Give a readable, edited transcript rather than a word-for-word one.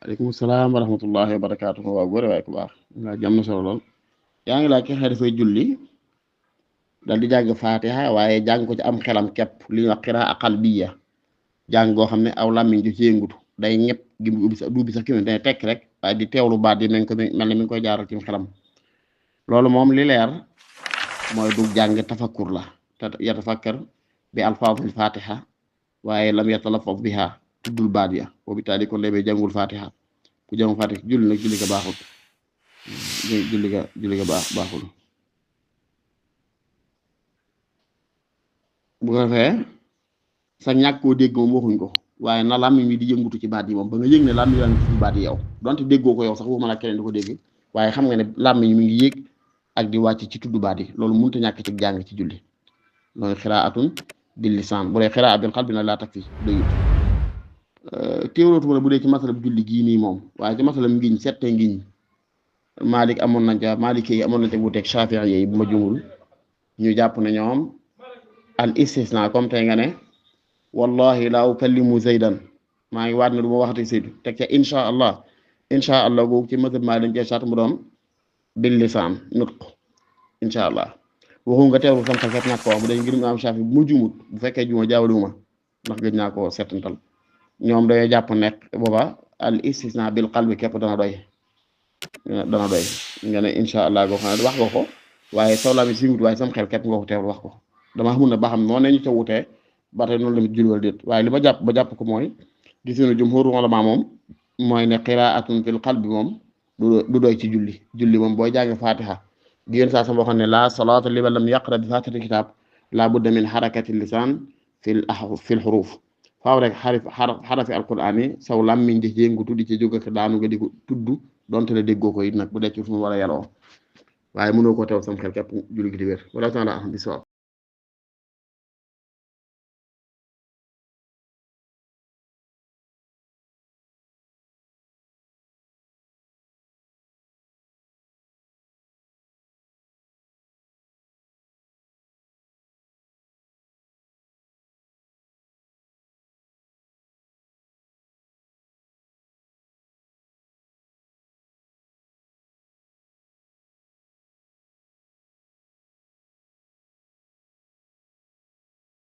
aleykum salaam wa rahmatullahi wa barakaatuhu waaw góore waay ku baax nga jàmm na solo lool yaa ngi laaj ki xëy dafay julli dal di jàng faatiha waaye jàng ko ci am xelam képp li ñuy wax qiraa qalbiya jàng goo xam ne aw làmmiñ du ci yëngutu day ñëpp gi ubbi sax du ubbi sax ki day tekk rek waaye di teewlu baat yi nañ ko mel ni mi ngi koy jaaral ci xelam loolu moom li leer mooy du jàng tafakkur la te yatafakkar bi alfaazil faatiha waaye lam yatalaffaz biha tuddul baat ya boobu taali kon day jàngul fatiha ku jàngul fatiha julli nag julli ga baaxul julli ga baaxul bu ko defee sa ñàkk koo dégg moom waxuñ ko waaye na làmmiñ wi di yëngutu ci baat yi moom ba nga yëg ne làmmiñ wi ci baat yi yow donte déggoo ko yow sax waxuma la keneen di ko dégg waaye xam nga ne làmmiñ mi ngi yéeg ak di wàcc ci tudd baat yi loolu mënut a ñàkk ci jàng ci julli loolu xiraatun bil lisaan bu dee xiraa bil qalbi nag laa takfi doyut téewlootuma la bu dee ci masalam julli gii nii moom waaye ci masalam ngiñ sette ngiñ Malik amoon nañ ca Malik yi amoon nañ ca wuuteeg Shafi'i yi bu ma jumul ñu jàpp ne ñoom al istisna comme tey nga ne wallahi laa ukallimu zaydan maa ngi waat ne du ma waxati Zayd teg ca insha allah boobu ci mazhab Malik dañ cee sart mu doon bil lisaan nutq insha allah waxu nga teewlu sam xel fekk ñàkk ko wax bu dee ngir am Shafi'i bu ma jumut bu fekkee juma jaawaliwuma ndax gëj naa ko settantal ñoom dañoo jàpp nekk booba al istisna bil qalbi képp dana doy nga ne insha allah goo xam ne wax nga ko waaye saw laa mi si wut waaye sam xel képp nga ko teewul wax ko dama xamul ne ba xam noonu ñu ca wutee ba tey noonu la mit julwal déet waaye li ma jàpp ba jàpp ko mooy gisunu jumhur ulama moom mooy ne qiraatun fil qalbi moom du doy ci julli moom booy jàng fatiha di yéen saa sama waxoon ne la salaata liman lam yaqra bi fatihatil kitab la budda min harakati lisan fil huruf faaw rek xarafi alquran yi saw làmmiñ di ci yëngutu di ci jóg ak daanu nga di ko tudd donte la déggoo ko it nag bu dee ci fu mu war a yaroo waaye mënoo ko teew sam xel képp julli gi di wér wala taala am bi sawab